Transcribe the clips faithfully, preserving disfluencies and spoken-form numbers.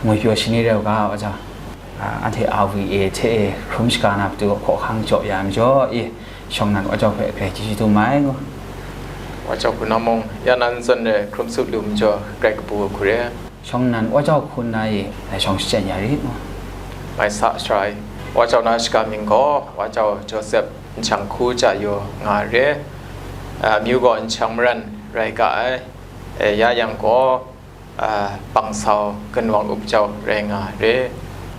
Ngwi pyaw shani rau ga, wa jau, a, anhte R V A hte e hkrum shaga na matu hkaw hkang jaw ya ai majaw, e, shawng nnan wa jau hpe grai chyeju dum ai ngu. Wa jau hku na mung, ya nan zawn e hkrum tsup lu majaw, grai kabu hku re. Shawng nnan wa jau hku na e, lai shawng shachyen ya rit ngu. Mai sa shara e, wa jau na shaga mying gaw, wa jau Joseph Nchang Hku Jayo nga re. A, myu gaw Nchang Maran rai ga ai. E, ya yang gaw, a, Bangsau Gunwang Up Jau rai nga re.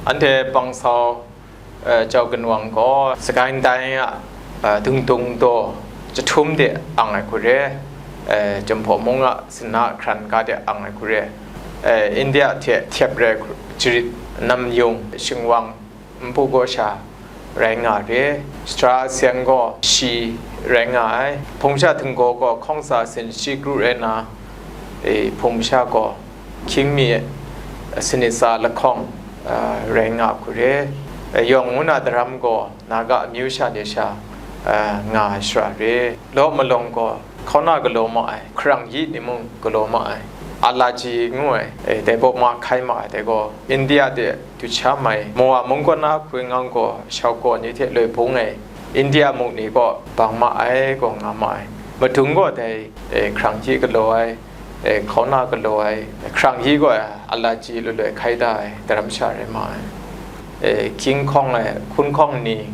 Anhte Bangsau, a, Jau Gunwang gaw Sagaing Tai a, a, Dungdung daw jahtum de ang ai hku re, a, Jinghpaw mung a sinna hkran ga de ang ai hku re, a, India hte htyep re hku, jarit nam yung shingwang npu gaw sha rai nga re. Sara seng gaw shi rai nga ai. Hpung sha htinggaw gaw hkawng tsa sin shi kru rai na, e, hpung sha gaw hkying mi sanit tsa lahkawng, a, rai nga hku re. E, yawng ngu na daram gaw Naga amyu sha ni sha, a, nga ai shara re. Law malawng gaw hkauna galaw ma ai, hkarang yi ni mung galaw ma ai, alaji ngu ai, e, dai baw ma hkai ma ai, dai gaw India de du sha mai, Moa mung kaw na hkwi ngang gaw shau gaw ni hte loi bung ai, India mung ni gaw bang ma ai gaw nga ma ai. Madung gaw dai, e, hkarang yi galaw ai, e, hkauna galaw ai, hkarang yi gaw alaji loi hkai da ai daram sha rai ma ai. E, hkying hkawng ai, hkun hkawng ni,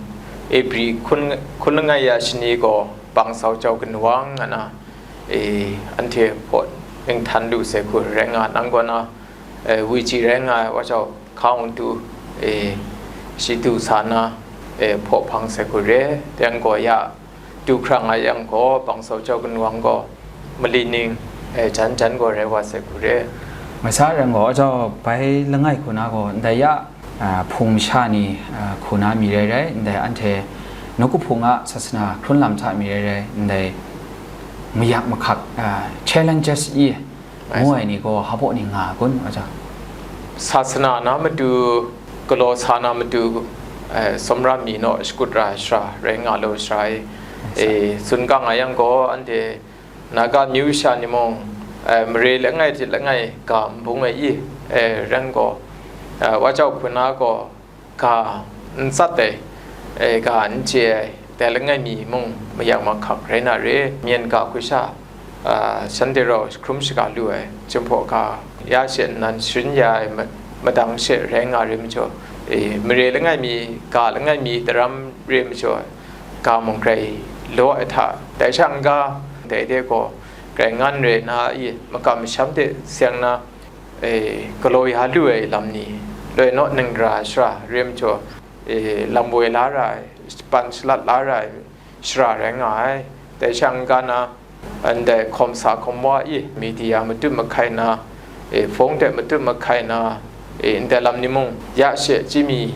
Ebri hkun, hkun langai ya shani gaw, Bangsau Jau Gunwang nga na, e, anhte hpaw ning htan lu sai hku rai nga, nang kaw na, e, Wiji rai nga ai wa jau hkang ntu, e, shi du sa na, e, hpaw hpang sai hku re. Dai yang gaw ya du hkrang ai yang gaw, Bangsau Jau Gunwang gaw mali ning, e, jan jan gaw rai wa sai hku re. Mai sa rai gaw, wa jau bai langai hku na gaw, ndai ya, a, hpung masha ni, a, hku na mi rai rai, ndai anhte nawku hpung a sasana hkrun lam hta mi rai rai, ndai mayak mahkak, a, challenges i, ngu ai ni gaw hpa baw ni nga ai kun, wa jau? Sasana na matu, galaw sa na matu, e, sawmra mi naw shakut ra ai shara rai nga lu shara e, e, tsun ga nga yang gaw, anhte Naga amyu sha ni mung, e, mare langai hte langai ga n bung ai i, e, ran gaw, e, wa jau hku na gaw ga n tsat ai, e, ga n chye ai, dai langai mi mung mayak mahkak rai na re. Myen ga hku sha, a, shanhte rau hkrum shaga lu ai, Jinghpaw ga ya she nnan sharin ya ai ma-, madang she rai nga re majaw, e, mare langai mi, ga langai mi daram re majaw, ga mung grai law ai hta, dai sha n-ga, dai de gaw grai ngan re na i, makam masham de seng na, e, galaw ya lu ai lam ni, loi naw ning ra ai shara re majaw, e, lam woi la ra ai, ban shalat la ra ai shara rai nga ai. Dai sha n-ga na, ndai hkawm sa hkawm wa i, media matut mahkai na, e, hpawng de matut mahkai na, e, ndai lam ni mung ya she chyi mi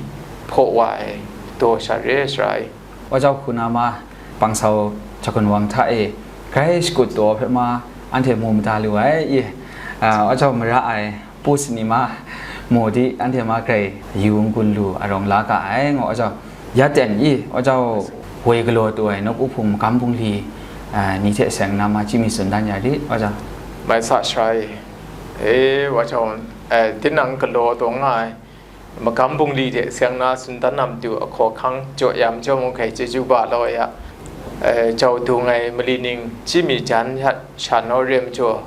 hpaw wa ai daw sha re shara e. Wa jau hku na ma, Bangsau Jau Gunwang hta e, grai shakut daw hpe ma, anhte mu mada lu ai i, a, wa jau mara ai post ni ma, mu di, anhte ma grai yu n-gun lu arawng la ga ai, ngu wa jau, ya ten i, wa jau woi galaw tu ai nawku hpung magam bungli, a, ni hte seng na ma chyi mi tsun dan ya rit, wa jau. Mai sa shara e, e, wa jau, e, tinang galaw taw nga ai, magam bungli hte seng na tsun dan na matu ahkaw hkang jaw ya majaw mung hkai chyeju ba law ya, e, jau dung ai mali ning chyi mi jan sha naw re majaw,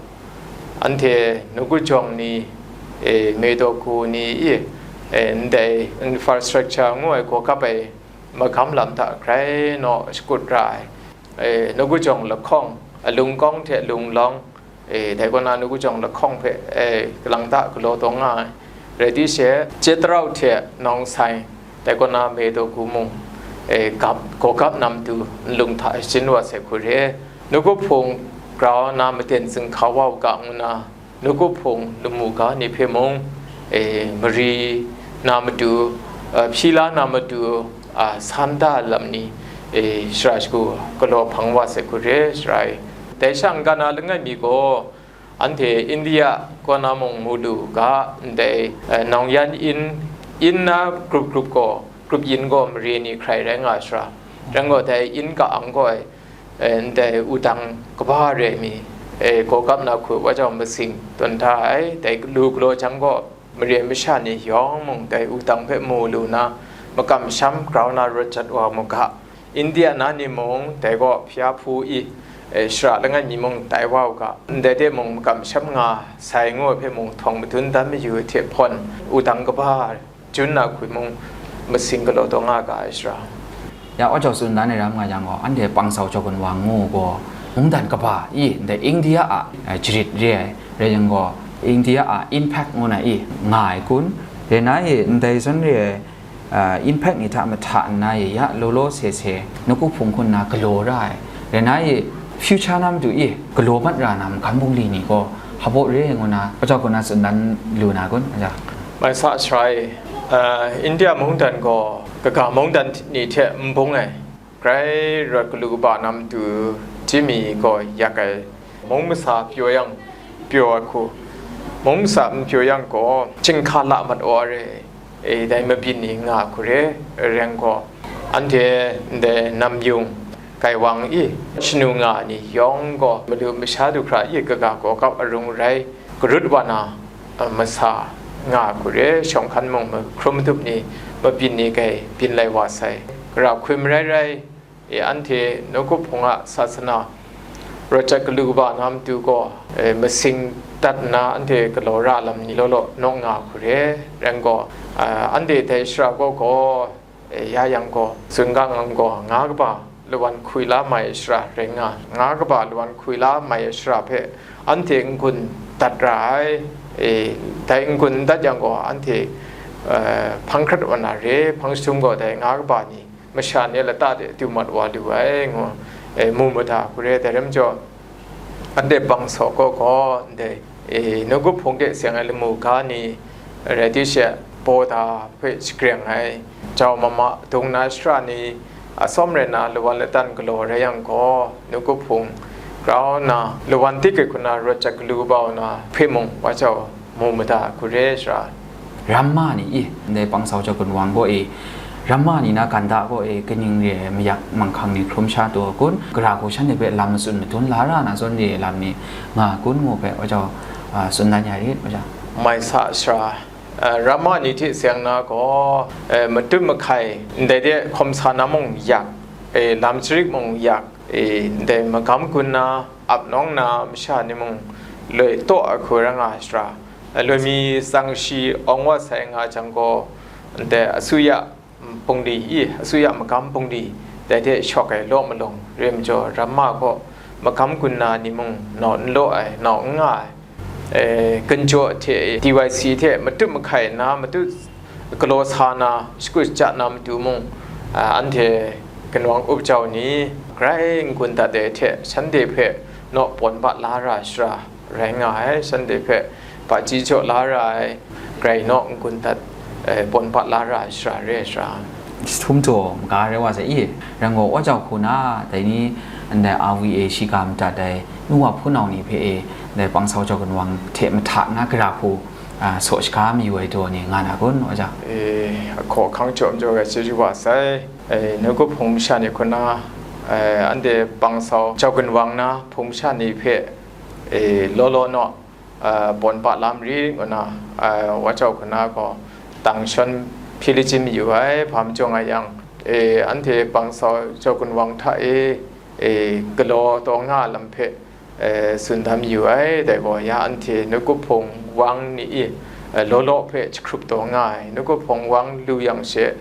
anhte nawku jawng ni, e, Mei daw hku ni i, e, ndai infrastructure ngu ai gaw kap ai magam lam hta grai naw shakut ra ai, e, nawku jawng lahkawng, alung kawng hte lung lawng, e, dai kaw na nawku jawng lahkawng hpe, e, kalang ta galaw taw nga ai. Rai di she, Chyetarau hte Nawng Sai, dai kaw na Mei daw hku mung, e, gap, gaw gap na matu nlung hta shajin wa sai hku re. Nawku hpung grau na maten zinghka wa u ga ngu na, nawku hpung lamu ga ni hpe mung, e, mari na matu, a, hpyi la na matu, a, san da ai lam ni, e, shara shagu galaw hpang wa sai hku re shara e. Dai sha n-ga na langai mi gaw, anhte India kaw na mung mu lu ga, ndai, e, Nawng Yan yin, yin na grup grup gaw, grup yin gaw mare ni hkrai rai nga ai shara, rai gaw dai yin ka ang gaw ai, e, ndai wudang kaba re ai mi, e, gaw gap na hku wa jau masing tawn da ai, dai lu galaw jang gaw, Mare masha ni yawng mung dai wudang hpe mu lu na, makam sham grau na rawt jat wa mu ga. India na ni mung dai gaw hpya hpu i, e, shara langai mi mung tai wa u ga. Ndai de mung makam sham nga sai ngu ai hpe mung htawng madun dan mayu ai hte hpawn, wudang kaba jun na hkui mung masing galaw taw nga ga ai shara. Ya, wa jau tsun dan ai ram nga yang gaw, anhte Pang Sau Jaw Gun Wang ngu gaw, mungdan kaba i, ndai India a, eh, jarit re ai, rai yang gaw, India a impact ngu na i, nga ai kun, rai na i, ndai zawn re ai, ah, impact ni hta mahta nna i, ya, law law se se, nawku hpung hkun na galaw ra ai, rai na i, future na matu i, galaw mat ra na magam bungli ni gaw, hpaw re ai ngu na, wa jau kun na tsun dan lu na kun, a ja. Mai sa shara e, ah, India mungdan gaw kaga mungdan ni hte n bung ai, grai rawt galu kaba na matu, Jimmy gaw yak ai, mung masa pyaw yang pyaw ai hku, mung masa n pyaw yang gaw, chyinghka la mat wa re, e, dai mabyin ni nga hku re, reng gaw, anhte ndai nam yung, Kaiwang i, shanu nga ni yawng gaw, malu masha du hkra i kaga gaw kap arung rai, garut wa na, a, masa nga hku re, shawng hkan mung mahkrum madup ni, mabyin ni gai byin lai wa sai. Gara hkui marai rai, e, anhte nawku hpung a sasana, rawt jat galu kaba na matu gaw, e, masing dat nna anhte galaw ra lam ni law law nawng nga hku re, reng gaw, a, anhte dai shara gaw gaw, e, ya yang gaw, tsun ga ngang gaw, nga kaba lawan hkui la mai ai shara rai nga, nga kaba lawan hkui la mai ai shara hpe anhte n-gun dat ra ai, e, dai n-gun n dat yang gaw, anhte, e, hpang hkrat wa na re, hpang jahtum gaw dai nga kaba ni masha ni a lata de du mat wa lu ai, ngu, e, mu mada hku re, dai rai majaw, anhte Pang Sau gaw gaw, ndai, e, nawku hpung de seng ai lamu ga ni, rai tishit, baw da hpe shagreng ai, jau mama dung na shara ni, atsawm rai na lawan latan galaw rai yang gaw, nawku hpung grau nna, lawan dik ai hku na rawt jat galu kaba wa na hpe mung, wa jau mu mada hku re shara. Ramma ni i, ndai Pang Sau Jaw Gun Wang gaw e, ramma ni na ganda gaw e, kaning re ai mayak manghkang ni hkrum sha taw kun, gara hku shanhte hpe lam matsun madun la ra na zawn re ai lam ni nga kun ngu hpe, wa jau, a, tsun dan ya rit, wa jau. Mai sa shara, a, ramma ni hte seng na gaw, e, matut mahkai, ndai de hkawm sa na mung yak, e, lam sharik mung yak, e, ndai magam gun na, ap nawng na masha ni mung loi taw ai hku rai nga ai shara, loi mi tsang shi awng wa sai nga jang gaw, ndai asuya bungli i, asuya magam bungli, dai hte shawk ai law malawng re majaw, ramma gaw magam gun na ni mung nau n law ai, nau n nga ai, e, ginjaw hte D Y C hte matut mahkai nna, matut galaw sa na, shakut shaja na matu mung, a, anhte ginwang up jau ni, grai n-gun dat ai hte, shanhte hpe naw pawn ba la ra ai shara rai nga ai, shanhte hpe hpaji jaw la ra ai, grai naw n-gun dat, e, pawn ba la ra ai shara re ai shara. Jahtum jaw maga rai wa sai i, rai gaw, wa jau hku na, dai ni, ndai R V A shiga madat ai, nu wa hpunau ni hpe e, ndai Pang Sau Jaw Gun Wang hte mahta na gara hku, a, saw shaga mayu ai daw ni nga na kun, wa jau? E, ahkaw ahkang jaw majaw rai chyeju wa sai. E, nawku hpung masha ni hku na, e, anhte Pang Sau Jaw Gun Wang na hpung masha ni hpe, e, law law naw, a, pawn ba lam ri ngu na, a, wa jau hku na gaw, tang shawn hpyi lachyim mayu ai, hpa majaw nga yang, e, anhte Pang Sau Jaw Gun Wang hta e, e, galaw taw nga lam hpe, e, tsun dan mayu ai, dai gaw ya anhte nawku hpung wang ni i, e, law law hpe jahkrup taw nga ai, nawku hpung wang lu yang she,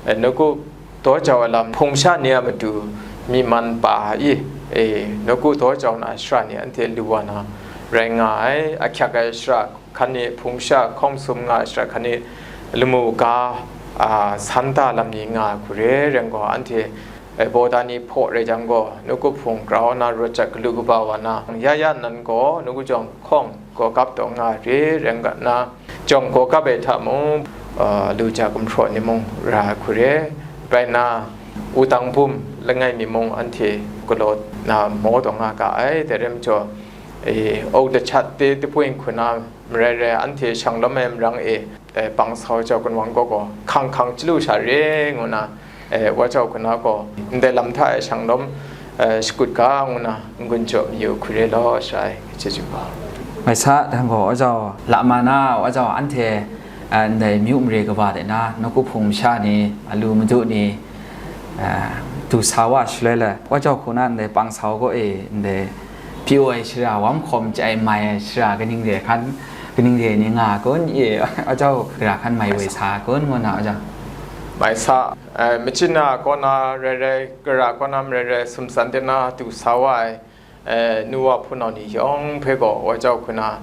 e, nawku daw jau ai lam hpung sha ni a matu myi man pa i, e, nawku daw jau na shara ni anhte lu wa na rai nga ai, ahkyak ai shara hkan ni, hpung sha hkawng sum nga ai shara hkan ni, lamu ga, a, san da lam ni nga ai hku re, rai gaw, anhte, e, baw da ni hpaw rai jang gaw, nawku hpung grau na rawt jat galu kaba wa na, ya ya nan gaw, nawku jawng hkawng gaw gap taw nga ai re, rai nga na, jawng gaw gap ai hta mung, a, lu ja gumhpraw ni mung ra ai hku re, rai nna, wudang bum langai mi mung anhte galaw na maw taw nga ga ai, dai rai majaw, e, Old Chat te Tipui hku na marai rai, anhte shang lawm ai marang e, e, Pang Sau Jaw Gun Wang gaw gaw hkang hkang chyalu sha re ngu na, e, wa jau hku na gaw, ndai lam hta e shang lawm, e, shakut ga ngu na n-gun jaw mayu hku re law, sha ai, chyeju ga. Mai sa, dang gaw wa jau la ma na, wa jau anhte A, ndai myu mare kaba de na, nawku hpung masha ni, alu madu ni, a, du sa wa shaloi la, wa jau hku na ndai pang sau gaw e, ndai P O I shara wam hkawm chye ai mai ai shara kaning re hkan, kaning re ni nga kun e, wa jau gara hkan mai woi sa kun ngu na, wa jau. Mai sa, eh, machin na kaw na rai rai, gara kaw na marai rai, sumsan de na du sa wa ai, eh, nu wa hpunau ni yawng hpe gaw wa jau hku na,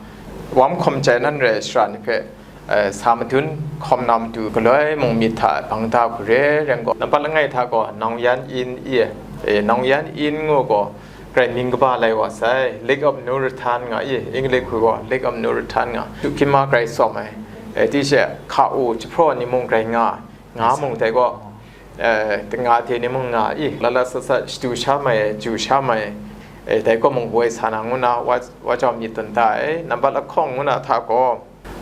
wam hkawm chye nan re ai shara ni hpe, eh, sa madun hkawm na matu galoi mung myit hta bang da hku re, rai gaw, nampat langai hta gaw Nongyan Inn i, eh, Nongyan Inn ngu gaw, Karai mying kaba lai wa sai, Lake of No Return nga i, English hku gaw Lake of No Return nga, du hkying ma grai sawm ai, eh, ti she hka u jahpraw ni mung grai nga, nga mung dai gaw, eh, nga hte ni mung nga i, la la sat sat shadu sha mai, ju sha mai, eh, dai gaw mung woi sa na ngu na, wa, wa jau myit tawn da ai, nampat lahkawng ngu na hta gaw,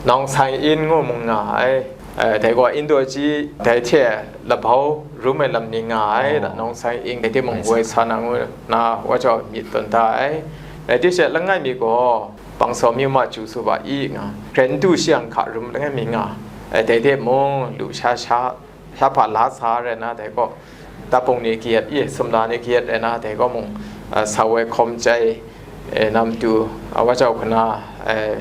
Nong Sai In ngu mung nga ai, eh, dai gaw Indo ji dai hte labau rum ai lam ni nga ai, oh. Nong Sai In dai hte mung woi sa na ngu na, wa jau myit tawn da ai, eh, ti she langai mi gaw, Bang Saw Myu Ma Ju Su Ba I nga, Gren Du Shiang Hka Rum langai mi nga, eh, dai hte mung lu sha sha, sha hpa la sa rai na, dai gaw, tapung ni kayat i, sumla ni kayat rai na, dai gaw mung, a, sa woi hkawm chyai, e, na matu, a, wa jau hku na, e,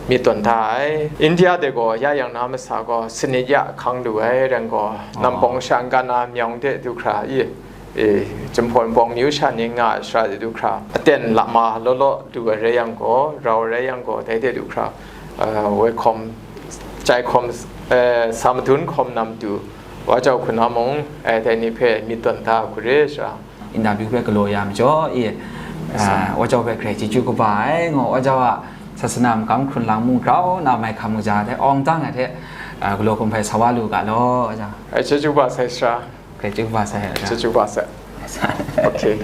myit tawn da ai. India de gaw ya yang na masa gaw sanit ya hkang lu ai, rai gaw, oh. Nampawng sha n-ga na myawng de du hkra i, e, Jinghpaw Wunpawng myu sha ni nga ai shara de du hkra, aten lama law law lu ai rai yang gaw, rau rai yang gaw, dai de du hkra, a, woi hkawm, chyai hkawm, eh, sa madun hkawm na matu, wa jau hku na mung, eh, dai ni hpe myit tawn da hku re shara. Interview hpe galaw ya majaw, i, ah, wa jau hpe grai chyeju kaba ai, ngaw, wa jau a sasana makam hkrun lang mung grau na mai hkam kaja hte awng dang ai hte, ah, galaw hkum hpe sa wa lu ga law, wa jau. Eh, chyeju kaba sai shara. Grai chyeju kaba sai, wa jau. Chyeju kaba sai. Okay.